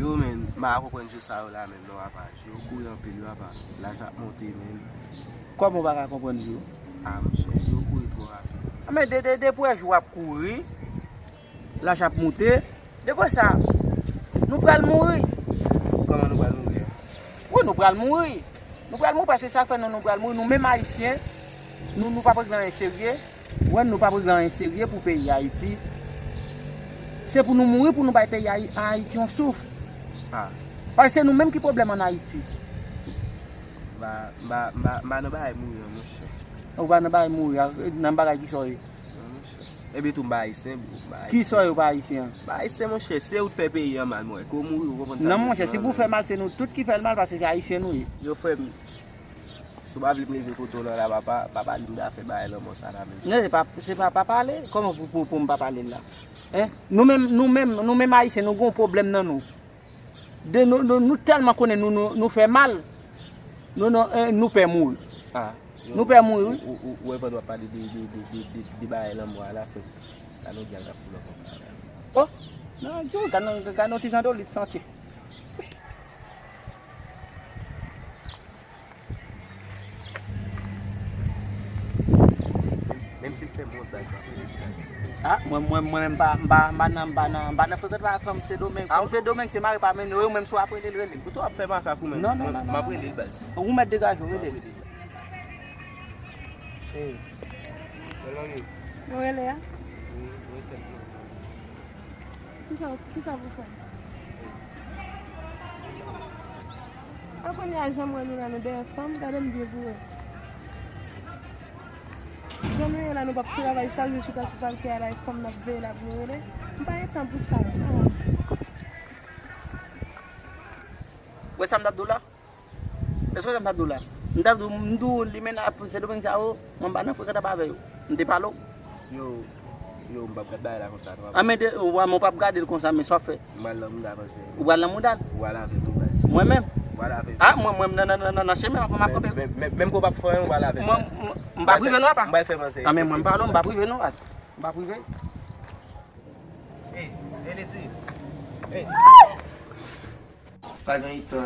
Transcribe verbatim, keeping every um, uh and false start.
Yo, men, m pa konprann jou sa yo la, men, non, apa. Jou yo kouri anpil, yo, apa. Laj ap monte, men. Kòman w pa ka konprann jou? A, monchè, jou yo kouri twò rapid. A, men, de, de, depi w wè jou ap kouri, laj ap monte. Depi w wè sa, nou pral mouri. Kòman nou pral mouri a? Wi, nou pral mouri. Nou pral mouri paske sa k fè nou, nou pral mouri. Nou menm Ayisyen, nou, nou p ap regle anyen serye. Wè, nou p ap regle anyen serye pou peyi Ayiti. Se pou nou mouri pou nou bay peyi Ayi-, Ayiti yon souf. Ah. Paske se nou menm ki pwoblèm ann Ayiti. M pa, m pa, m pa, m pa nan bagay mouri an, monchè. Ou pa nan bagay mouri a, nan bagay ki sa w ye? Non, monchè. Epi tou, m pa ayisyen, bro. M pa ayisyen. Ki sa w ye, ou pa ayisyen? M pa ayisyen, monchè. Se ou t fè peyi an mal, mwen. Ke w mouri, ou konprann sa m di la? Non, monchè, si pou fè mal, se nou tout ki fè l mal, paske se ayisyen nou ye. Yo, frè m, si w pa vle m leve kote w la, la, papa, pa pale m de afè bagay lanmò sa la menm. Non, se pa, se pa, pa pale. Kòman pou, pou, pou m pa pale l la? Hein? Nou menm, nou menm, nou menm ayisyen, nou gen yon pwoblèm nan nou. De nou, nou, nou tèlman konnen nou, nou, nou fè mal, nou, nou, eh, nou pè mouri. Ah, yo, nou pè mouri, wi. Ou, ou, ou, ou wè pandan w ap pale de, de, de bagay lanmò a la, frè m, gade yon dyal k ap koule ankò la. Oh! Non, yo, gade yon, gade yon ti zandolit santi. Menm si l fè mond, baz, m ap rele l, baz. Ah, mwen, mwen, mwen menm, m pa, m pa, m pa nan, m pa nan, m pa nan frekante avèk fanm Sendomeng. Ah, fanm Sendomeng, se mare pa mennen yo, menm si w ap rele l, rele l. Ou tou ap fè makak ou menm. Non, non, non, non, m ap rele l, baz. Ou mèt degaje w, rele l. Cheri. Bèl mami. Mwen rele a? Wi, mwen sèl. Kisa, kisa pou fè? A kounye a, jan m wè nou la, nou dèyè fanm, gade m byen pou wè. Jan nou ye la, nou p ap travay chak jou chita sou palke a la, e fanm n ap veye la pou nou rele. M pa gen tan pou sa. Ah. Wè sa m t ap di w la? Èske w konn sa m t ap di w la? M t ap di w, m di w, limena ap Sendomeng sa yo, mwen m pa nan frekant ap avè yo. M te pale w. Yo, yo, m p ap gad bagay la konsa, non. Ah, men de, w, mwen p ap gade l konsa, men sa w ap fè? M al nan mouda panse. Ou pral nan mouda l? Ou al avè m, baz. Mwen menm? Ou al avè m. Ah, mwen, mwen, nan, nan, nan, nan, nan chemen, m ap, m ap kanpe. Men, men, menm ke w p ap fè anyen, ou al avè m, baz. Mwen, mwen, m p ap rive non, apa. M pral fè panse. Ah, men mwen m pale w, m p ap rive non, baz. M p ap rive. Ey, ey, Leti. Ey. Pa gen istwa.